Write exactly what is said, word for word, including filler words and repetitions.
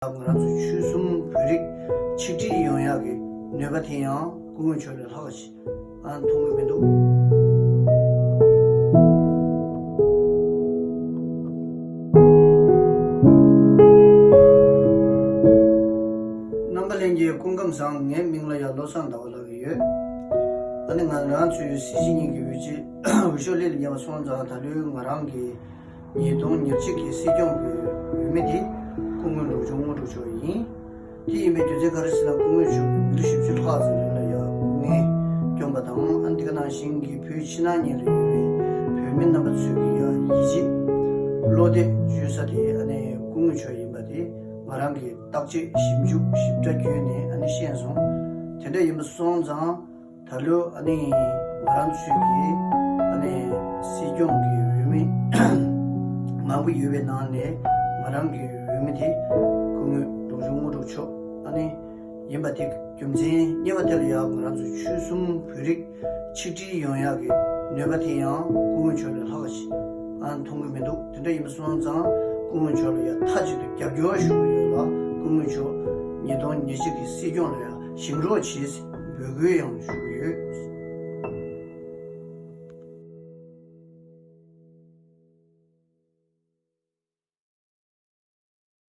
ང་རང་ཚོ་ཆོལ་གསུམ་བོད་རིགས་ཆིག་སྒྲིལ་ཡོང་ཡག་གི་ནུས་པ་དེ་ཡང་སྐུ་ངོ་མཆོག་ལས་ལྷག་པ་ཞིག་ཨ་མཐོང་གི་མི་འདུག་རྣམ་པ་ལྷན་རྒྱས་སྐུ་ཁམས་བཟང་། ངའི་མིང་ལ་ཡང་བློ་བཟང་ཟླ་བ་ལགས་ཀྱི་ཡོད། ཨ་ནི་ང་རང་ཚོའི་སྲིད་སྤྱི་གཉིས་ཀྱི་འོས་ཆེད་འོས་ཤོག་སླེབས་ཉེ་བ་སོང་ཙང་ད་ལོའི་ང་རང་གི་ཉིས་སྟོང་ཉེར་གཅིག་གི་སྲིད་སྐྱོང་གི་འོས་མི་དེ་སྐུ་ངོ་འབྲོག་ཆུ་དངོས་གྲུབ་མཆོག་ཡིན། དེ་ཡིན་པའི་རྒྱུ་མཚན་ག་རེ་ཟེར་ན། སྐུ་ངོ་མཆོག་གིས་མི་ལོ་བཞི་བཅུ་ལྷག་ཙམ་རིང་ལ་ཡང་སྐུ་ངལ་བསྐྱོན་པ་དང་། ཨ་ནི་དེ་ག་ནང་བཞིན་གྱི་བོད་ཕྱི་ནང་གཉིས་ལ་ཡོད་པའི་བོད་མི་རྣམ་པ་ཚོས་ཀྱི་ཡང་ཡིད་ཆེས་བློ་གཏད་བཅོལ་ས་དེ་ཨ་ནི་སྐུ་ངོ་མཆོག་ཡིན་པ་དེ་ང་རང་གིས་བརྟག་དཔྱད་ཞིབ་འཇུག་ཞིབ་ཕྲ་བརྒྱུད་ནས་ཨ་ནི་ཤེས་སོང་། དེ་འདྲ་ཡིན་པ་སོང་ཙང་། ད་ལོ་ཨ་ནི་ང་རང་ཚོའི་གི་ཨ་ནི་སྲིད་སྐྱོང་གི་འོས་མི་མང་པོ་ཡོད་པའི་ནང་ནས་ང་རང་གི་འོས་མི་དེ་སྐུ་ངོ་འབྲོག་ཆུ་དངོས་གྲུབ་མཆོག་ཨ་ནི་ཡིན་པ་དེ་རྒྱུ་མཚན་གཉིས་པ་དེ་ལ་ཡང་ང་རང་ཚོ་ཆོལ་གསུམ་བོད་རིགས་ཆིག་སྒྲིལ་ཡོང་ཡག་གི་ནུས་པ་དེ་ཡང་སྐུ་ངོ་མཆོག་ལས་ལྷག་པ་ཞིག་ཨ་མཐོང་གི་མི་འདུག་དེ་འདྲ་ཡིན་པ་སོང་ཙང་སྐུ་ངོ་མཆོག་ལ་ཡང་མཐའ་གཅིག་ཏུ་རྒྱབ་སྐྱོར་ཞུ་གི་ཡོད་ལ། སྐུ་ངོ་མཆོག་ཉིས་སྟོང་ཉེར་གཅིག་གི་སྲིད་སྐྱོང་ལ་ཡང་བཞེངས་རོགས་བྱེད་ཟེར་འབོད་སྐུལ་ཡང་ཞུ་གི་ཡོད།